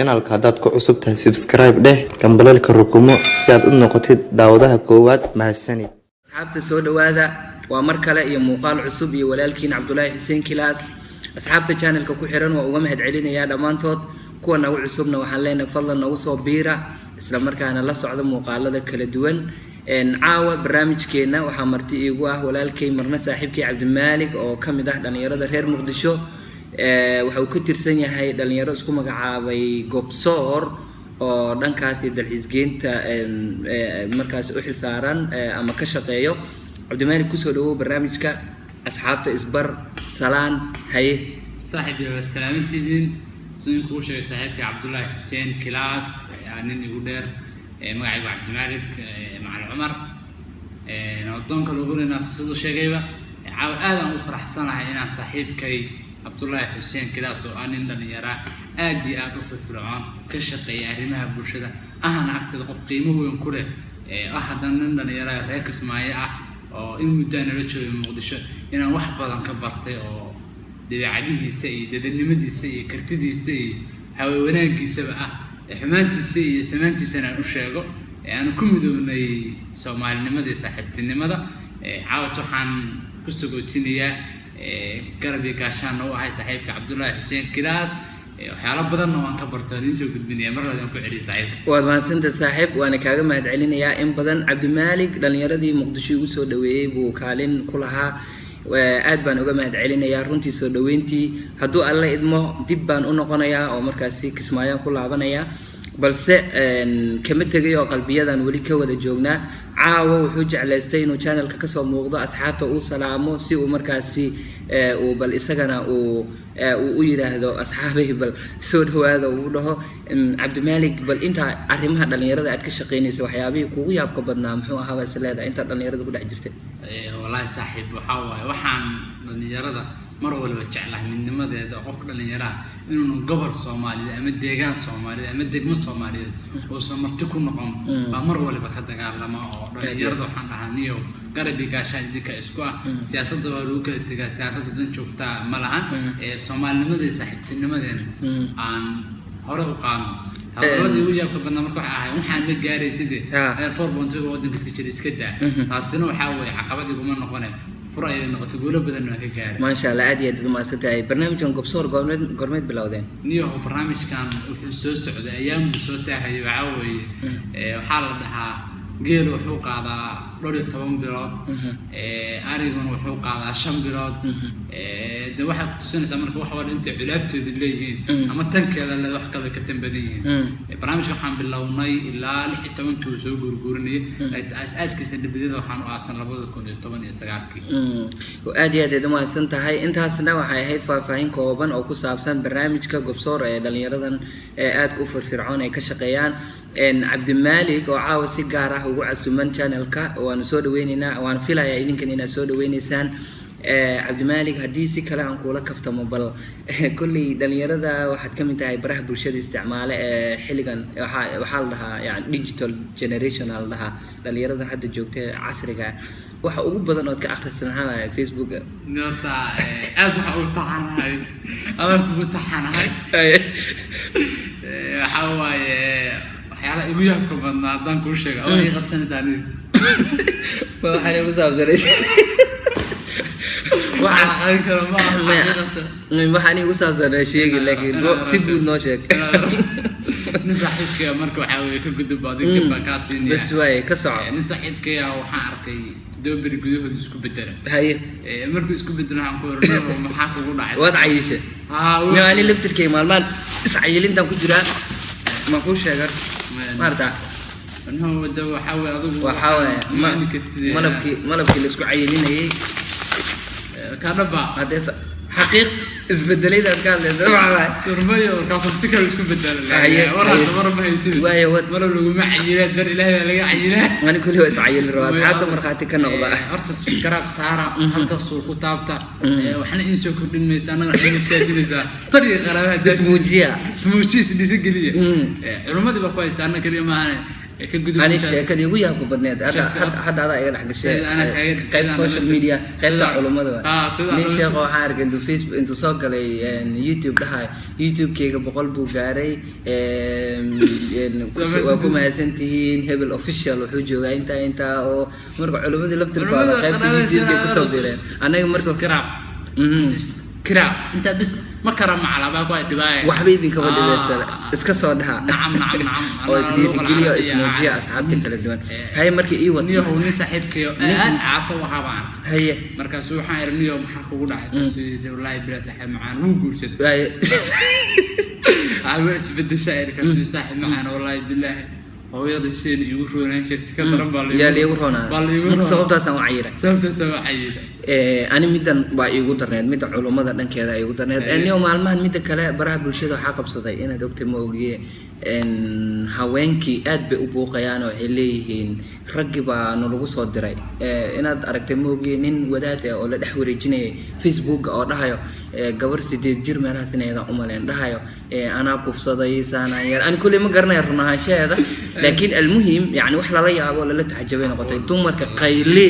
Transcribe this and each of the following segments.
Channelka haddaad ku cusub tahay, subscribe dheh, gambaleelka rukumo si aad u noqotid daawadaha koowaad. Mahadsanid. Asxaabta, soo dhawaada. Waa mar kale iyo muuqaal cusub iyo walaalkiin Cabdulaahi Xuseen Kilaas. Asxaabta channelka ku xiran waa uga mahad celinayaa dhammaantood. Kuwa nagu cusubna waxaan leenahay, fadlan nagu soo biira, isla markaana la socda muuqaalada kala duwan. Caawa barnaamijkeenna waxaa marti iigu ah walaalkay, marna saaxiibkay, Cabdimaalig, oo ka mid ah dhallinyarada reer Muqdisho. Waxa uu ka tirsan yahay dhalinyaro isku magacaabay Gobsoor, oo dhankaas iyo dalxiisgeynta markaas u xilsaaran ama ka shaqeeyo. Cabdimaalig, kusoo dhawow barnaamijka. Asxaabta isbar, salaan, haye. Saaxiib iyo salaamintiidin. Sidin kuu sheegay saaxiibkay Cabdullaahi Xuseen Kilaas, nin igu dheer, magacaygu Cabdimaalik Macalin Cumar, nabadoonka luqunayna siduu sheegayba. Caawa aad aan u faraxsanahay inaan saaxiibkay Cabdullaahi Xuseen Kilaas, oo ah nin dhallinyara aad iyo aad u firfircoon, ka shaqeeya arrimaha bulshada, ahna agteeda qof qiimo weyn ku leh, ah haddana nin dhallinyara reer Kismaayo ah oo in muddaa nala joogay Muqdisho, inaan wax badan ka bartay oo dabeecadihiisa iyo dadanimadiisa iyo kartidiisa iyo hawe wanaagiisaba ah, xumaantiisa iyo samaantiisana aan u sheego, aanu ku midownay soomaalinimada iyo saaxiibtinimada. Caawat waxaan ku sagootinayaa, garab iyo gaashaanna u ahay saaxiibka Cabdullaahi Xuseen Kilaas. Waxyaalo badanna waan ka barto, waan idiin soo gudbinaya. Mar labaad aan ku celiyay, saaxiibka. Waad mahadsanta, saaxiib, waana kaaga mahad celinayaa in badan. Cabdimaalig dhalinyaradii Muqdisho igu soo dhaweeyey buu kaalin ku lahaa. Aad baan uga mahad celinayaa runtii soo dhaweyntii. Hadduu Alla idmo, dib baan u noqonayaa oo markaasi Kismaayaan ku laabanayaa, balse kama tegay oo qalbiyadan weli ka wada joognaa. Caawa wuxuu jeclaystay inuu channelka kasoo muuqdo, asxaabta uu salaamo, si uu markaasi uu bal isagana uu u yidhaahdo, "Asxaabay, bal soo dhawaada," uu dhaho. Cabdimaalik, bal intaa arrimaha dhalinyarada aad ka shaqeynaysa, waxyaabihii kugu yaabka badnaa muxuu ahaaba is leedahay intaa dhalinyarada ku dhex jirtay? Wallaahi saaxiib, waxaa waaye waxaan dhalinyarada mar waliba jeclahay midnimadeeda. Qof dhalinyaraha inuuna gobol Soomaaliyeed ama deegaan Soomaaliyeed ama degmo Soomaaliyeed uusan marti ku noqon baa mar waliba ka dagaalama. Oo dhalinyarada waxaan dhahaa, niyow, garab iyo gaashaan idinka isku ah. Siyaasadda waa lagu kala tegaa, siyaasadda dan joogtaa ma lahan. Soomaalinimada iyo saaxiibtinimadeena aan hore u qaadno. Hadalladii ugu yaabka badnaa marka waxay ahayd, waxaan ma gaaraysidee, reer 4.5 waddanka iska jira iska daa. Taasina waxaa weeye caqabad iguma noqone, fur ayay noqotay, guulo badan waan ka gaaray. Maasha Allah, aad iyo aad umahadsantahay. Barnaamijkan Gobsoor goormeed bilowdeen? Niyaho, barnaamijkan wuxuu soo socday ayaanbuu soo taahayay. Waxaa weeye, waxaa la dhahaa geel wuxuu qaadaa dhowr iyo toban bilood, ariguna wuxuu qaadaa 5 bilood. De waxay kutusinaysaa marka wax walba intay culaabteedu leeyihiin ama tankeeda le, wax kale ka tan badan yihiin. Barnaamijka waxaan bilownay ilaa 16-kii uu soo guurguurinayay, laakiin aas-aaskiisa dhibidyada waxaan u aasan 2019-kii. Aad iyo aad aad umahadsan tahay. Intaasna waxay ahayd faahfaahin kooban oo ku saabsan barnaamijka Gobsoor ee dhalinyaradan ee aadka u firfircoon ay ka shaqeeyaan. Cabdimaalik oo caawa si gaar ah ugu casuman channelka, waanu soo dhaweyneynaa, waan filayaa idinkan inaad soo dhaweyneysaan. Cabdimaalik, haddii si kale aan kuula kaftamo, bal kolley dhalinyarada waxaad ka mid tahay baraha bulshada isticmaale ee xilligan. Waxaa la dhahaa yani digital generation aa la dhahaa dhalinyaradan hadda joogta ee casriga ah. Waxa ugu badan ood ka akhrisan maxaa waaye Facebook? Horta aad waxaa ugu taxanahay, adaan kugu taxanahay. Waxaa waaye waxyaalaha igu yaabka badnaa haddaan kuu sheego, waa ii qabsanaysaa aniga. Ma waxaan igu saabsanay? Waxaan qaadan karo ma aha xaqiiqatan. Waxaan igu saabsanay sheegi, laakiin si guud noo sheeg. Nin saaxiibkaya marka waxaa weeye, ka gudub adiga, gab baan kaa siinaya. Bas waaye, ka soco. Nin saaxiibkaya waxaan arkay 7 beri gudahood isku bedela. Markuu isku bedelo waxaan ku oranay, "Maxaa kugu dhacay?" Waad cayishe. Haa. Ani laftirkay maalmaan iscayilintaan ku jiraa, ma kuu sheegan maarta? Nuhu, wada waxaa weeye adigu waxaa waaye ma cuni kartid. Malabkii laisku cayilinayay. Ka dhaba. Haddee xaqiiq isbedelaydaad ka hadlaysa waxaa waaye. Turmayo markaasuu si kale isku bedelo. War hadda war ma haysid. Waaye, malab laguma cayilaa, dar Ilaahay baa laga cayilaa. Ani kulli waa iscayilin rabaa, asxaabta markhaati ka noqda. Horta subscribe saara, halka suu ku taabta. Waxna idin soo kordhin maysa, annaga waxna idin siyaadinaysaa tan iyo qaraabaha. Ismuujiya. Ismuujiya, is dhiirigeliya. Culimmadii baa ku haysta, annaga keliya maahane. Ka gudub Ani intaas. Sheekadii ugu yaabka badneed Sheekada- hadda adaa iga dhex gashay. Teeda anaa kaaga- qayb teeda social anaa media, qaybta teeda- culummada waay. Ah, teeda Nin anaa- sheekho waxaan arkay intuu Facebook intuu soo galay, youtube dhahay, youtube-kayga 100 buu gaaray, waa ku mahadsantihiin, hebel official wuxuu joogaa intaa intaa oo marka culimmadii laftirkooda Culimmada qaybta qaraabada youtube-kay kusoo sida- direen anaga marka. Subscribe. Subscribe intaa bis ma kara macalabaa ku dhibaaya. Waxba idinkama dhibaysana, iska soo dhaha. Nacam, nacam, nacam. Oo isdhiirigeliya oo Luqa ismuujiya alcarabiya. Asxaabta kala duwan. Haye, marka ii wad. Niyahow, nin saaxiibkayo aad caato waxaa baan arkay. Markaasu waxaan iri, niyow, maxaa kugu dhacay? Markaasuu yidhi, wallaahi bila saaxiib macaan, wuu guursaday. Waa isbedesha iri. Kaasuu, saaxiib macaan, wallaahi bilaahi, hooyada seen iigu roonaan jirtay ka daran baa yaa liigu roonaa. Baa liigu Marka roonaa. Sababtaasaan u cayiray. Sababtaasa waa cayila. Ani middan baa iigu darneed, midda culummada dhankeeda iigu darneed. Niyo maalmahan midda kale baraha bulshada waxaa qabsaday, inaad ogtay ma ogiye, haweenkii aad bay u buuqayaan oo waxay leeyihiin raggi baa nalagu soo diray. Inaad aragtay ma ogiye, nin wadaad ah oo la dhex wareejinayay Facebooka oo dhahayo, gabar 8 jir meelahaas inaydan umaleen dhahayo, anaa kufsaday saanaan yar. Ani kulley ma garanayo run ahaanshaheeda, laakiin almuhim yani wax lala yaabo lala tacajabay noqotay. Dumarka qayli,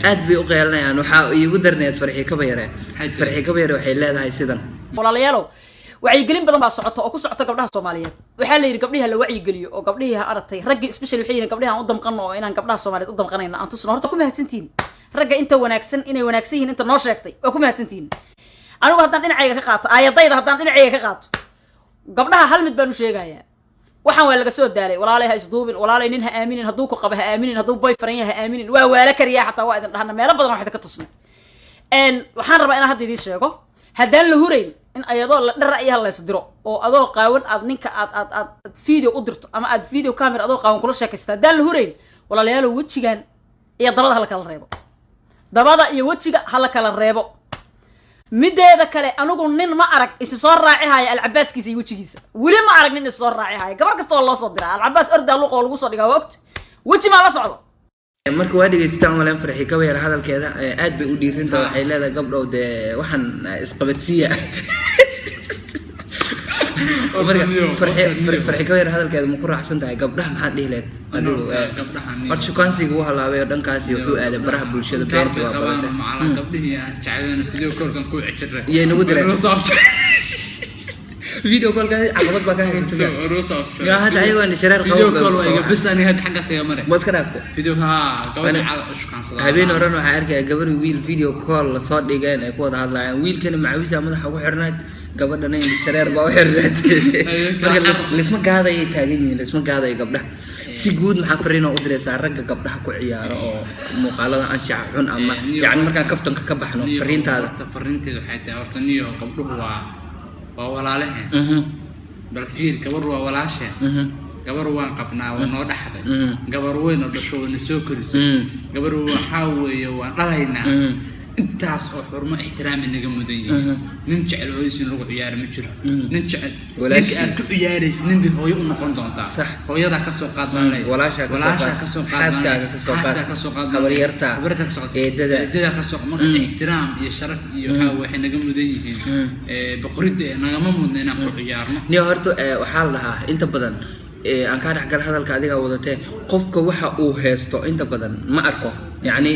aad bay u qeylinayaan. Waxaa iigu darneed Farxi Kabayare. Maxay tiri? Farxi Kabayare waxay leedahay sidan. Walaalayaalow, wacyigelin badan baa socota oo ku socota gabdhaha Soomaaliyeed. Waxaa la yidhi gabdhihi ha la wacyigeliyo oo gabdhihii ha aragtay raggii especially. Waxay yidhi gabdhihi aan u damqano oo inaan gabdhaha Soomaaliyeed u damqanayna aan tusno. Horta ku mahadsantihiin ragga inta wanaagsan, inay wanaagsan yihiin inta noo sheegtay, waa ku mahadsantihiin. Anigu haddaan dhinacayga ka qaato, aayadayda haddaan dhinacayga ka qaato, gabdhaha hal mid baan u sheegayaa. Waxaan waa laga soo daalay. Walaalay, ha isduubin. Walaalay, nin ha aaminin. Hadduu ku qabo ha aaminin, hadduu boyfriend yahay ha aaminin. Waa waala kariyaa xataa waa idin dhahna, meelo badan wax idinka tusnay. Waxaan rabaa inaan hadda idiin sheego, haddaan la hurayn in ayadoo la dhara iyo lays diro oo adoo qaawan aad ninka aad video u dirto ama aad video camera adoo qaawan kula sheekaysato, haddaan la hurayn, walaalayaalow, wejigan iyo dabada hala kala reebo, dabada iyo wejiga hala kala reebo. Mideeda kale, anigu nin ma arag isi soo raaci haya alcabaaskiisa iyo wejigiisa. Weli ma arag nin isi soo raaci haya. Gabar kasta oo loo soo diraa alcabaas ordaa luuqa oo lagu soo dhigaa, waa ogta, weji maa la socdo. Marka waa dhegeysataan maleen Farxi Kabayar hadalkeeda, aad bay u dhiirinta. Waxay leedahay gabdhow, dee waxaan isqabadsiiya. Marka Farxi Kabayar hadalkeeda ma ku raacsan tahay? Gabdhaha maxaad dhihi lahayd adigu? Horta, gabdhaha Horta shukaansiga uu halaabay oo dhankaasi wuxuu aaday baraha bulshada, Inkaar beenta bay waa qabaan. badatay. Macala gabdhihii aan jecleen video callkan ku cijirray. Yay nagu direen. Noo soo afjaray. Video callka caqabad baa ka haysata. Noo soo afjaray. Yaa, hadda ayagoo aan shareer Video qabo call waa soo iga waxa. Bes aniga hadda xaggaas iga mare. Ma iska dhaaftay? Video ha gabadha caada u shukaansadaa. Habeen horan waxaa arkaya gabar iyo wiil video call lasoo dhigeen ay ku wada hadlayaan. Wiilkana macawisa madaxa ugu xirnayd, gabadhana indho shareer baa u xirnayd. Marka laisma gaadayay taagan yihiin, laisma gaadayo gabdhaha si guud. Maxaa fariin oo u diraysaa ragga gabdhaha ku ciyaaro oo muuqaalada anshaxa xun ama yacni markaan kaftanka ka baxno, Niyo, fariintaada? Horta fariinteedu waxay tahay, horta niyo, gabdhuhu waa walaalaheen. Bal fiir, gabar waa walaasheen. Gabar waan qabnaa, waa noo dhaxday. Gabar weyn oo dhasho wayna soo korisay. Gabar waxaa weeye waan dhalaynaa. Intaas oo xurmo ixtiraami naga mudan yihiin. Nin jecel hooyadiis in lagu ciyaaro ma jiro. Nin jecel Walaashii. Ninka aad ku ciyaaraysid nin bay hooyo u noqon doontaa. Sax. Hooyadaa kasoo qaad baan leeyahay. Walaashaa kasoo Walaashaa qaad. kasoo qaad baan Xaaskaaga leeyahay. kasoo qaad. Xaaskaaga kasoo qaad baan Habaryartaa. leeyahay. Habaryartaa kasoo qaad. Eedada. Eedada kasoo qaad. Marka ixtiraam iyo sharaf iyo waxaa waxay naga mudan yihiin. Boqoridda nagama mudna inaan ku ciyaarno. Niyo, horta waxaa la dhahaa inta badan, aan kaa dhexgal hadalka adigaa wadatee, qofka waxa uu haysto inta badan ma arko. Yacni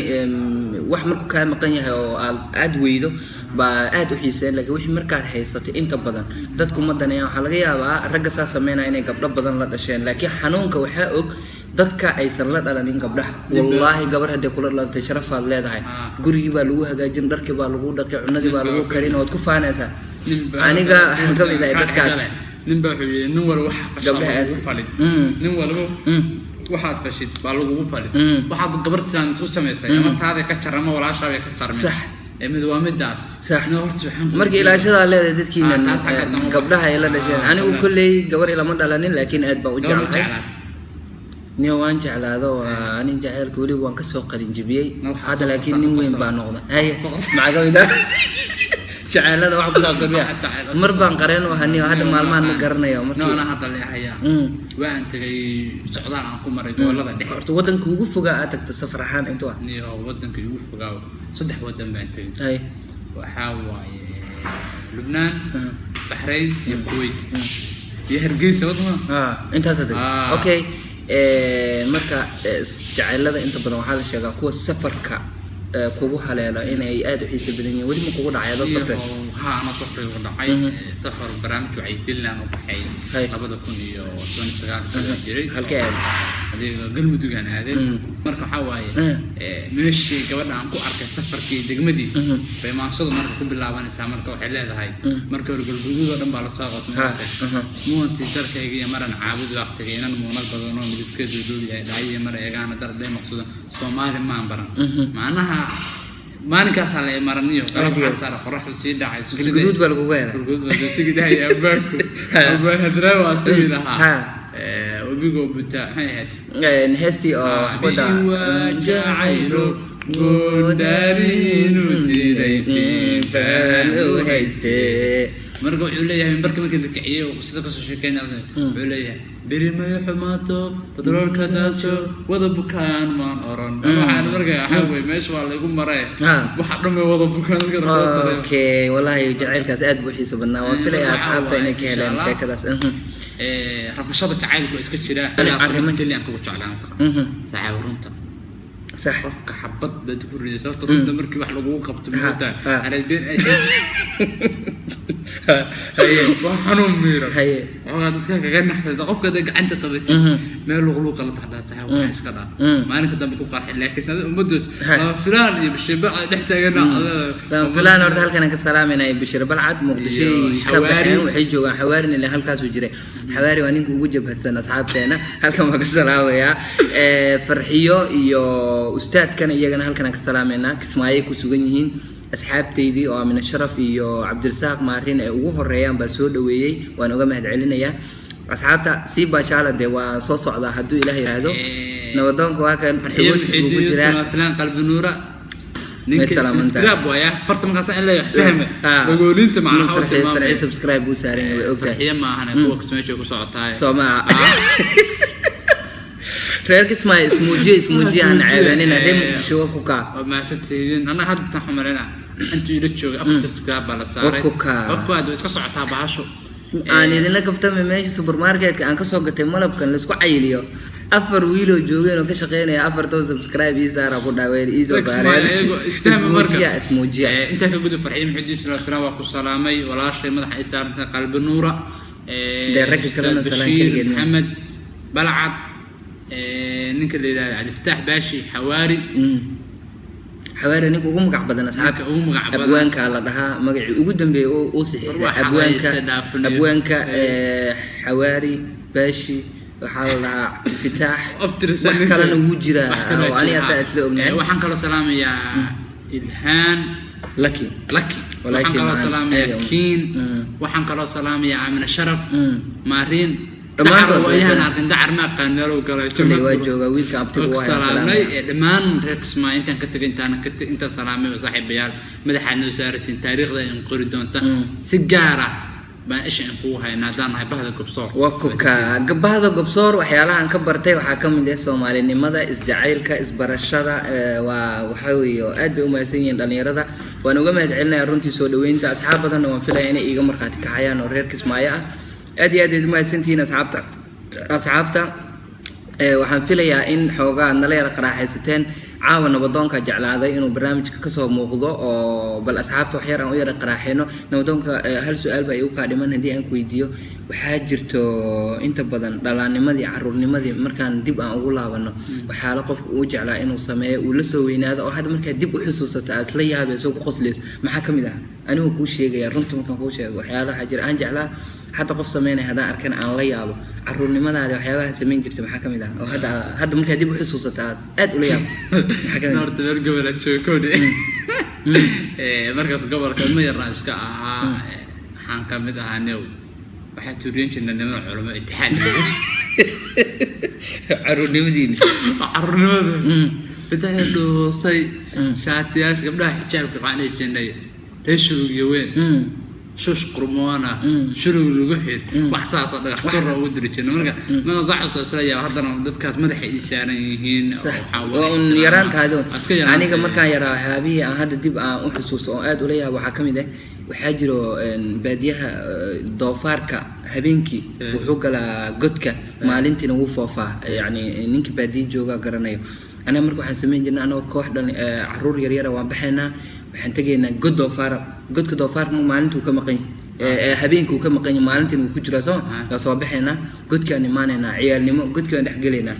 wax markuu kaa maqan yahay oo aad weydo baa aad u xiiseen, laakiin wixii markaad haysatay inta badan dadku ma daneeyaan. Waxaa laga yaabaa ragga saa sameynaya inay gabdho badan la dhasheen, laakiin xanuunka waxaa og dadka aysan la dhalanin gabdhaha. Wallaahi, gabar hadday kula dhalatay sharafaad leedahay. Gurigii baa lagu hagaajin, dharkii baa lagu dhaqi, cunadii baa lagu karin, waad ku faanaysaa. Nin baa- Aniga waxaan ka mid ahay kaa dadkaas. dhexgale. Nin baa wuxuu yidhi, nin walba waxa fashaa Gabdhaha baa aad- lagugu falin. Nin walba waxaad fashid baa lagugu falin. Waxaad gabar islaamid ku samaysay ama taaday ka jar ama walaashaabay ka jarmin. Ee mid waa midaas. Nin horta waxaan ku Marka ilaashadaa leedahay dadkiina. Ah, taas xaggaas aan u Gabdhaha ay la dhasheen. Ah, Anigu gabdhaha. kolley gabar ilama dhalanin, laakiin aad baan u Gabar ma jeclahay. jeclaad? Nin waan jeclaado, waa nin jaceylka weliba waan kasoo qalin jebiyey. Ma waxaa Hadda soo laakiin qabtaa nin weyn qosol. baa noqday. Haye, maxaa ka mid ah jaceylada wax ku saabsan miya? Jaceyl ku Mar baan saabsan. qareen u ahaa niyo, hadda Niyo, maalmahan ma waan- garanayo Niyo, markii anaa hadda leehayaa. Waan tegay socdaal aan ku maray gobolada dhexe. Horta wadanka ugu fogaa aad tagta safar ahaan intuu ah? Niyo, wadanka igu fogaa saddex wadan baan tegay. Waxaa waaye Lubnaan, Baxrayn iyo Kuwait iyo Hargeysa wadama. Ah, intaasaa tagtay. Ah. Okay. Marka jacaylada inta badan waxaa la sheegaa kuwa safarka kugu haleela inay aad u xiiso badan yihiin. Weli ma kugu dhacay adoo safray? Haa, ana safray ugu dhacay. Safar barnaamij wacyigelin aan u baxay 2019 jiray. Halkee aaday? Adiga Galmudug aan aaday. Marka waxaa waaye, meeshii gabadha aan ku arkay safarkii degmadii bay maansadu marka ku bilaabanaysaa. Marka waxay leedahay, marka hore Galmudug oo dhan baa lasoo qabtay. Muwantii darkayga iyo maran caabud waqtiga inan muunad badan oo midabkeedu dhow yahay dhacyo mar eegaana dar dhee maqsuda Soomaali maan baran. Macnaha maalinkaasaa la imaraniyo qalab casar qoraxdu sii dhacayso. Galguduud baa laguga helay. Galguduud baa sigi dhahay abaanku abaan hadraawi waa sigi lahaa webigoo buta maxay ahayd heestii oo badda waa jacaylo gondariinu diray baan u haystee. Marka wuxuu leeyahay marka markii la kiciyey oo qisada kasoo sheekeynaya, wuxuu leeyahay beri mayo xumaato batroolka daaso wada bukaan maan oran. Waxaan marka waxaa weye meesha waa laygu maree waxa dhan way wada bukaan dadka loo dareemo. Okay, wallahi jacaylkaas aad buu u xiiso badnaa. Waan filayaa waxaa asxaabta waaye, inay ka heleen insha Allah. sheekadaas. Rafashada jacaylku waa iska jiraa. Ani Ilaa arrimo- sababta keliya aan kugu jeclaan taqaan saaxiib runta. Qofka xabad baad ku riday sababta runta markii wax lagugu qabto moogtahay been ay waa xanuun miira. Waxoogaa dadka kaga naxdada qofka hadday gacanta qabatid meel luqluuqa la taxdaa saaxiib wax iska dhaa maalinka dambe ku qarxi, laakiin ada ummadood lama filaan iyo bishiba dhex taagana. Lama filaan horta halkan aan ka salaamayna Bashir Balcad Muqdisho Iyo ay ka Xawaari. baxeen, waxay joogaan Xawaarin ilaa halkaasuu jiray. Xawaari waa ninka ugu jabhadsan asxaabteena, halkan waan ka salaamayaa. Farxiyo iyo ustaadkana iyagana halkan aan ka salaamaynaa, Kismaayo ku sugan yihiin asxaabteydii oo Amina Sharaf iyo Cabdirasaaq Maarin ay ugu horeeyaan baa soo dhaweeyey, waan uga mahadcelinayaa asxaabta sii baashaala. Dee waa soo socdaa hadduu Ilaah yiraahdo. Nabadoonka waa kan sagootis buu ku jiraa. Filaan qalbi nuura ninka salaamantahay. Subscribe waaya farta markaas in leeyahay fahme dagoolinta macnaha u farxi tilmaamaya. Subscribe buu saaran yahay, way ogtahay. Farxiye maahane kuwa kismeesha ku socotaay. Soomaa reer Kismaayo ismuujiye ismuujiye aan ceebanina reer Muqdisho waa ku kaa. Waa mahadsantihiin. Annaga hadda tan xumarina intuu ila joogay afar subscribe baa la saaray. Waa ku kaa. Waa ku aad way iska socotaa bahashu. Aan idinla kaftamay meesha supermarketka aan kasoo gatay malabkan laisku cayiliyo, afar wiiloo joogeen oo ka shaqeynaya afartoo subscribe ii saara ku dhaaween ii soo saareen. Ismuujiya ismuujiya. Intaa ka gudub, Farxiye Maxudiin Sulafina waa ku salaamay, walaashay madaxa ay saarantahay qalbi nuura. Dee ragga kalena Ustaad salaan Bashiir keligeed maaha. Maxamed Balcad, ninka la yidhahdo Cabdifataax Baashi Xawaari. Xawaari ninka ugu magac badan asxaabta. Ninka ugu magac badan. Abwaanka la dhahaa magacii ugu dambeeyay oo uu saxiixday War waxa abwaanka iska dhaafinayo. Abwaanka Xawaari Baashi waxaa la dhahaa Cabdifataax. Abtirsan wax ninka- kalena wuu jiraa wax kaloo oo aniga jira. saa isla ognahay. Waxaan kaloo salaamayaa Ilhaan Lucky. Lucky. Walaashey waxaan kaloo macaan. salaamayaa Ayaga. Kiin. Waxaan kaloo salaamayaa Aamina Sharaf Maariin. Dhammaantood Dacar way waayaan salaam. arkin dacar ma aqaan meeluu galay. Kulley waa joogaa wiilka abtiga Waa ku waa salaamnay salaamaya. Dhammaan reer Kismaayo intaan ka tegay intaan ka intaan salaamay saaxiibayaal madaxaad noo saaratiin taariikhda in qori doonta. Si gaar ah baan isha in kugu haynaa haddaan nahay bahda Gobsoor. Waa kuka gabahda Gobsoor waxyaalahan ka bartay waxaa ka mid ah soomaalinimada, isjacaylka, isbarashada. Waa waxaa weeye oo aad bay u mahadsan yihiin dhalinyarada, waan uga mahad celinayaa runtii soo dhaweynta. Asxaab badanna waan filaya inay iiga markhaati kacayaan oo reer Kismaayo ah. Aad iyo aad ay u mahadsantihiin asxaabta. Asxaabta waxaan filayaa in xoogaa nala yara qaraaxaysateen caawa. Nabadoonka jeclaaday inuu barnaamijka kasoo muuqdo oo bal asxaabta wax yar aan u yara qaraaxayno. Nabadoonka, hal su-aal baa igu kaa dhiman haddii aan ku weydiiyo. Waxaa jirto inta badan dhalaannimadii caruurnimadii markaan dib aan ugu laabano waxyaalo qofka uu jeclaa inuu sameeyo uu la soo weynaado oo hadda markaad dib u xusuusato aad la yaabayso ku qosleyso, maxaa ka mid ah? Anigu kuu sheegaya runta markaan kuu sheego waxyaalo waxaa jira aan jeclaa hadda qof sameynaya haddaan arkana aan la yaabo. Caruurnimadaadi waxyaabaha samayn jirta maxaa ka mid ah oo hadda hadda markaad dib u xusuusato aad aad ula yaabo, maxaa ka mid ah? Horta meel gobol aan joogo kowdhi. Markaas gobolka ma yarna iska ahaa. Waxaan ka mid ahaa new waxaa tuuriyan jirnay niman culamo itixaad. Caruurnimadiina? Carruurnimada fitaxii dhuusay shaatiyaasha gabdhaha xijaabka waxaan dhihi jirnay reer shuruugiyo weyn. Shush qurmoona shurug lagu xid wax saas oo dhagax tur ugu diri jirnay. Marka ma soo xasuusto isla yaa haddana dadkaas madaxa ii saaran yihiin. Waa un yaraantaado. Aniga markaan yaraa, waxyaabihii aan hadda dib aan u xusuusto oo aad ula yaabo waxaa ka mid ah, waxaa jiro baadiyaha doofaarka habeenkii wuxuu galaa godka, maalintiina wuu foofaa. Yacni ninka baadiye jooga garanayo. Aniga marka waxaan samayn jirnay, anagoo koox dhan caruur yaryara, waan baxaynaa, waxaan tegaynaa god doofaara. Godka doofaarka maalintuu ka maqan yahay, habeenkii uu ka maqan yahay, maalintiina wuu ku jiraa. Soo waa soo baxaynaa, godkaan imaanaynaa, ciyaalnimo, godkii waan dhex gelaynaa,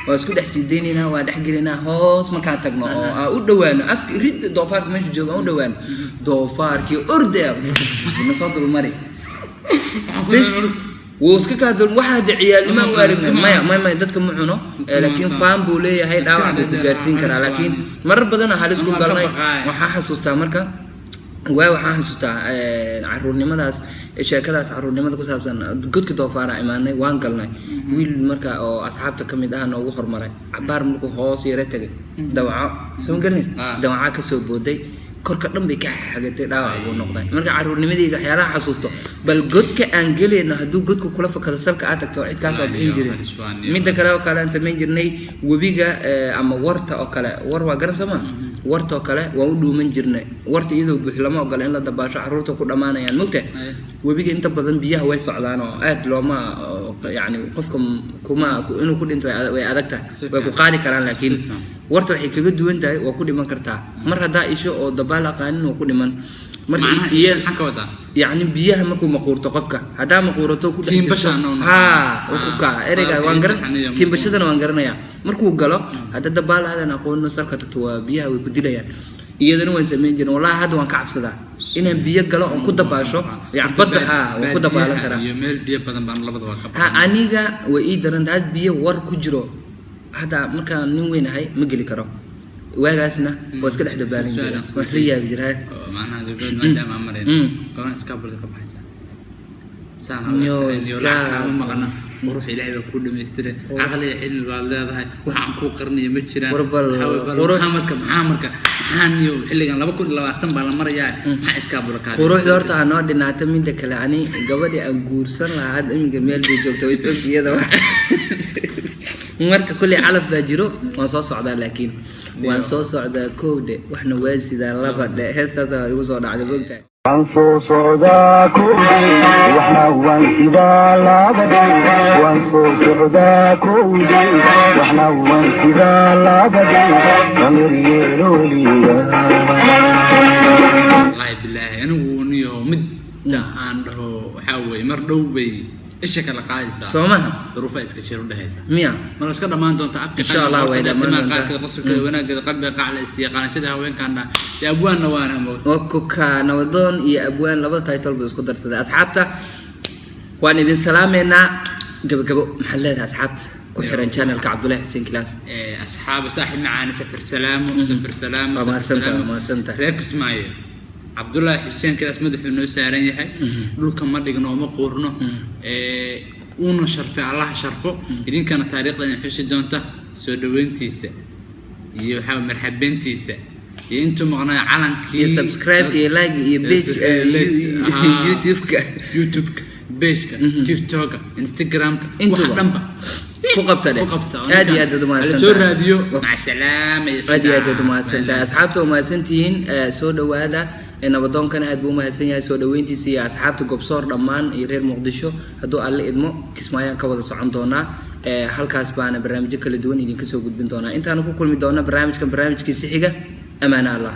waa isku dhex sii deynaynaa, waan dhex gelaynaa. Hoos markaan tagno oo aan u dhawaano afka ridda doofaarka meesha jooga, aan u dhawaano, doofaarkii ordaya na soo dulmari, bes wuu iska kaa dul. Waxa hadda ciyaalnimo u aragnay, maya maya maya, dadka ma cuno, laakiin faan buu leeyahay, dhaawac buu ku gaarsiin karaa, laakiin marar badan halis ku galnay. Waxaa xasuustaa marka waa waxaan xasuustaa caruurnimadaas, sheekadaas caruurnimada ku saabsan. Godka doofaara imaanay, waan galnay. Wiil marka oo asxaabta ka mid ah noogu hormaray cabaar. Markuu hoos yara tagay, dawaco soo ma garanaysa, dawaca kasoo booday, korka dhan bay ka xagatay, dhaawac buu noqday. Marka caruurnimadeyda waxyaalaha xasuusto, bal godka aan gelayno, hadduu godka kula fakado, salka aad tagto, cid kaasoo bixin jirin. Midda kale oo kale aan samayn jirnay, webiga ama warta oo kale, war waa garan soo ma, warta oo kale waan u dhuuman jirnay. Warta iyadoo buux lama ogola in la dabaasho, caruurta ku dhammaanayaan, mogta. Webiga inta badan biyaha way socdaan oo aad looma, yacni qofka kuma inuu ku dhinto way adag tahay, way ku qaadi karaan. Laakiin warta waxay kaga duwan tahay, waa ku dhiman kartaa mar haddaa isho oo dabaal aqaanin, waa ku dhiman. Marka yacni biyaha markuu maquurto qofka, haddaa maquurato ku dhex jirto, haa, ku kaca ereyga waan garan, tiimbashadana waan garanayaa. Markuu galo, hadda dabaal aadan aqoonin salka tagto, waa biyaha way ku dilayaan. Iyadana waan samayn jirin. Wallahi hadda waan ka cabsadaa inaan biyo galo oon ku dabaasho, yani badda haa waan ku dabaalan karaa. Iyo meel biyo badan baan labadaba ka ha. Aniga way ii daran tahay biyo war ku jiro. Hadda markaan nin weyn ahay ma geli karo, waagaasna waa iska dhex dabaalan jira, waa isla yaabi jiraa. Macnaha dowlad maadaama aan marayn, gaban iskaabulada ka baxaysa saan maqana, qurux Ilaahay baa kuu dhamaystiray, caqli iyo cilmi baad leedahay, wax aan kuu qarinayo ma jiraan. Maxaa maxaa marka maxaa niyo xilligan 2020 baa la marayaa, maxaa iskaabula kaa quruxda horta ha noo dhinaata. Midda kale, ani gabadhii aan guursan lahaa hadda iminka meel bay joogta, way is iyada. Marka kulley calaf baa jiro, waan soo socdaa, laakiin waan soo socdaa. Kow dhe, waxna waa sidaa, laba dhe, heestaasa igu soo dhacday, mogtahay. Waan soo socdaa kowdhe, waxna waan sidaa, laba dhe. Waan soo socdaa kowdhe, waxna waan sidaa, laba dhe, samir yeelooliya. Wallaahi bilaahi, anigu niyo mid aan dhaho waxaa weeye, mar dhow bay isha kala qaadaysaa. Soo maha? Duruufa iska jir u dhehaysa. Miya? Mar iska dhammaan doonta afka. Insha Allah way dhammaan doontaa. Qaarkeeda qosolkeeda, wanaageeda, qalbiga qacla isiiya, qalanjada haweenkan dha dee, abwaanna waana mood. Waa kuka nabadoon iyo abwaan, labada title buu isku darsaday. Asxaabta waan idin salaameynaa. Gabagabo, maxaad leedahay asxaabta ku xiran channelka Cabdullahi Xuseen Class? Asxaaba, saaxib macaani, safar salaamo, safar salaamo. Waa mahadsantahay, waa mahadsantahay. Reer Kismaayo, Cabdullaahi Xuseen Kilaas madaxuu noo saaran yahay, dhulka ma dhigno, ma quurno, uuna sharfay, Allaha sharfo. Idinkana taariikhda idin xusi doonta soo dhaweyntiisa iyo waxaa marxabeyntiisa iyo intuu maqnay calankii iyo subscribe iyo like iyo page YouTube-ka. YouTube-ka, page-ka, TikTok-ka, Instagram-ka, Intuba. wax dhanba ku qabta dheh. Ku qabta. Aad iyo aad aad umahadsantahay. Soo raadiyo, maca salaama iyo Aad iyo aad aad umahadsantahay. Asxaabta umahadsantihiin, soo dhawaada. Nabadoonkana aad buu umahadsan yahay soo dhaweyntiisa iyo asxaabta Gobsoor dhammaan iyo reer Muqdisho. Hadduu Alle idmo, Kismaayaan ka wada socon doonaa. Halkaas baana barnaamijyo kala duwan idinka soo gudbin doonaa. Intaanu ku kulmi doona barnaamijkan barnaamijkiisa xiga, amaana Allah.